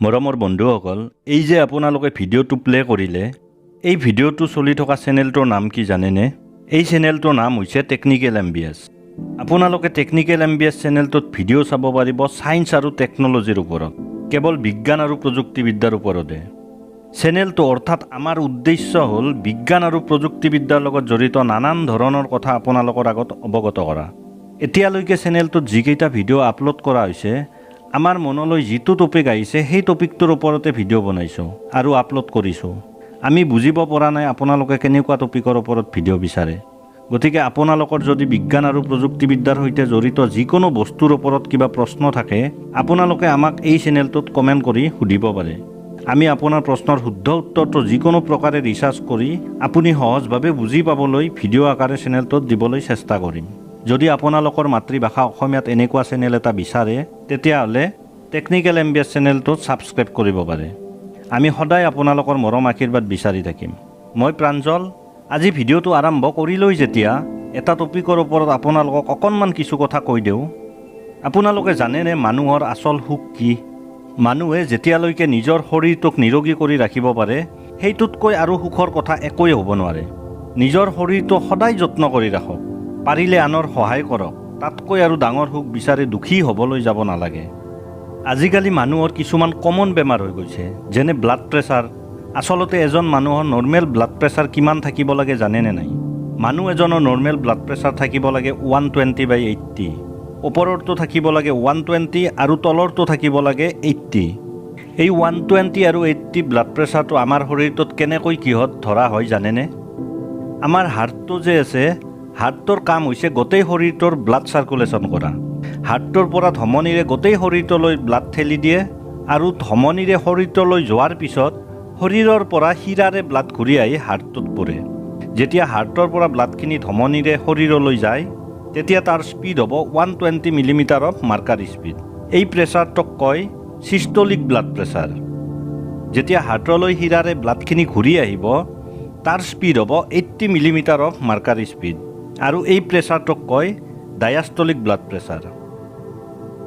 মৰমৰ বন্ধুসকল, এই যে আপোনালোকে ভিডিঅ'টো প্লে কৰিলে, এই ভিডিঅ'টো চলি থকা চেনেলটোৰ নাম কি জানেনে? এই চেনেলটোৰ নাম হৈছে টেকনিকেল এম বি এছ। আপোনালোকে টেকনিকেল এম বি এছ চেনেলটোত ভিডিঅ' চাব পাৰিব ছায়েন্স আৰু টেকন'লজিৰ ওপৰত, কেৱল বিজ্ঞান আৰু প্ৰযুক্তিবিদ্যাৰ ওপৰতে। চেনেলটো অৰ্থাৎ আমাৰ উদ্দেশ্য হ'ল বিজ্ঞান আৰু প্ৰযুক্তিবিদ্যাৰ লগত জড়িত নানান ধৰণৰ কথা আপোনালোকৰ আগত অৱগত কৰা। এতিয়ালৈকে চেনেলটোত যিকেইটা ভিডিঅ' আপলোড কৰা হৈছে, আমাৰ মনলৈ যিটো টপিক আহিছে, সেই টপিকটোৰ ওপৰতে ভিডিঅ' বনাইছোঁ আৰু আপলোড কৰিছোঁ। আমি বুজিব পৰা নাই আপোনালোকে কেনেকুৱা টপিকৰ ওপৰত ভিডিঅ' বিচাৰে। গতিকে আপোনালোকৰ যদি বিজ্ঞান আৰু প্ৰযুক্তিবিদ্যাৰ সৈতে জড়িত যিকোনো বস্তুৰ ওপৰত কিবা প্ৰশ্ন থাকে, আপোনালোকে আমাক এই চেনেলটোত কমেণ্ট কৰি সুধিব পাৰে। আমি আপোনাৰ প্ৰশ্নৰ শুদ্ধ উত্তৰটো যিকোনো প্ৰকাৰে ৰিচাৰ্চ কৰি আপুনি সহজভাৱে বুজি পাবলৈ ভিডিঅ' আকাৰে চেনেলটোত দিবলৈ চেষ্টা কৰিম। যদি আপোনালোকৰ মাতৃভাষা অসমীয়াত এনেকুৱা চেনেল এটা বিচাৰে, তেতিয়াহ'লে টেকনিকেল এম বি এছ চেনেলটোত ছাবস্ক্ৰাইব কৰিব পাৰে। আমি সদায় আপোনালোকৰ মৰম আশীৰ্বাদ বিচাৰি থাকিম। মই প্ৰাঞ্জল। আজি ভিডিঅ'টো আৰম্ভ কৰিলৈ যেতিয়া এটা টপিকৰ ওপৰত আপোনালোকক অকণমান কিছু কথা কৈ দিওঁ। আপোনালোকে জানেনে মানুহৰ আচল সুখ কি? মানুহে যেতিয়ালৈকে নিজৰ শৰীৰটোক নিৰোগী কৰি ৰাখিব পাৰে, সেইটোতকৈ আৰু সুখৰ কথা একোৱেই হ'ব নোৱাৰে। নিজৰ শৰীৰটো সদায় যত্ন কৰি ৰাখক, পাৰিলে আনৰ সহায় কৰক। তাতকৈ আৰু ডাঙৰ সুখ বিচাৰি দুখী হ'বলৈ যাব নালাগে। আজিকালি মানুহৰ কিছুমান কমন বেমাৰ হৈ গৈছে, যেনে ব্লাড প্ৰেছাৰ। আচলতে এজন মানুহৰ নৰ্মেল ব্লাড প্ৰেছাৰ কিমান থাকিব লাগে জানেনে নাই? মানুহ এজনৰ নৰ্মেল ব্লাড প্ৰেছাৰ থাকিব লাগে 120/80। ওপৰৰটো থাকিব লাগে 120 আৰু তলৰটো থাকিব লাগে 80। এই 120 আৰু 80 ব্লাড প্ৰেছাৰটো আমাৰ শৰীৰটোত কেনেকৈ কিহত ধৰা হয় জানেনে? আমাৰ হাৰ্টটো যে আছে, হাৰ্টটোৰ কাম হৈছে গোটেই শৰীৰটোৰ ব্লাড চাৰ্কুলেশ্যন কৰা। হাৰ্টটোৰ পৰা ধমনীৰে গোটেই শৰীৰটোলৈ ব্লাড ঠেলি দিয়ে আৰু ধমনীৰে শৰীৰটোলৈ যোৱাৰ পিছত শৰীৰৰ পৰা শিৰাৰে ব্লাড ঘূৰি আহি হাৰ্টটোত পৰে। যেতিয়া হাৰ্টৰ পৰা ব্লাডখিনি ধমনীৰে শৰীৰলৈ যায়, তেতিয়া তাৰ স্পীড হ'ব 120 millimeter of mercury speed. এই প্ৰেছাৰটোক কয় চিষ্টলিক ব্লাড প্ৰেছাৰ। যেতিয়া হাৰ্টলৈ শিৰাৰে ব্লাডখিনি ঘূৰি আহিব, তাৰ স্পীড হ'ব 80 মিলিমিটাৰ অফ মাৰ্কাৰী স্পীড আৰু এই প্ৰেছাৰটোক কয় ডায়াষ্টলিক ব্লাড প্ৰেছাৰ।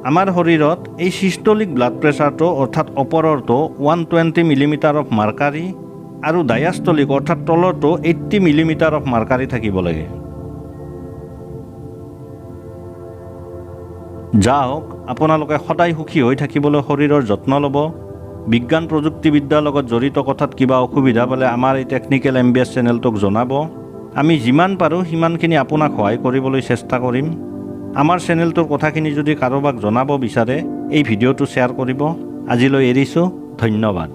আমাৰ শৰীৰত এই চিষ্টলিক ব্লাড প্ৰেছাৰটো অৰ্থাৎ ওপৰৰটো 120 মিলিমিটাৰ অফ মাৰ্কাৰী আৰু ডায়াষ্টলিক অৰ্থাৎ তলৰটো 80 মিলিমিটাৰ অফ মাৰ্কাৰী থাকিব লাগে। যা হওক, আপোনালোকে সদায় সুখী হৈ থাকিবলৈ শৰীৰৰ যত্ন ল'ব। বিজ্ঞান প্ৰযুক্তিবিদ্যাৰ লগত জড়িত কথাত কিবা অসুবিধা পালে আমাৰ এই টেকনিকেল এম বি এছ চেনেলটোক জনাব। আমি যিমান পাৰোঁ সিমানখিনি আপোনাক সহায় কৰিবলৈ চেষ্টা কৰিম। আমাৰ চেনেলটোৰ কথাখিনি যদি কাৰোবাক জনাব বিচাৰে, এই ভিডিঅ'টো শ্বেয়াৰ কৰিব। আজিলৈ এৰিছোঁ, ধন্যবাদ।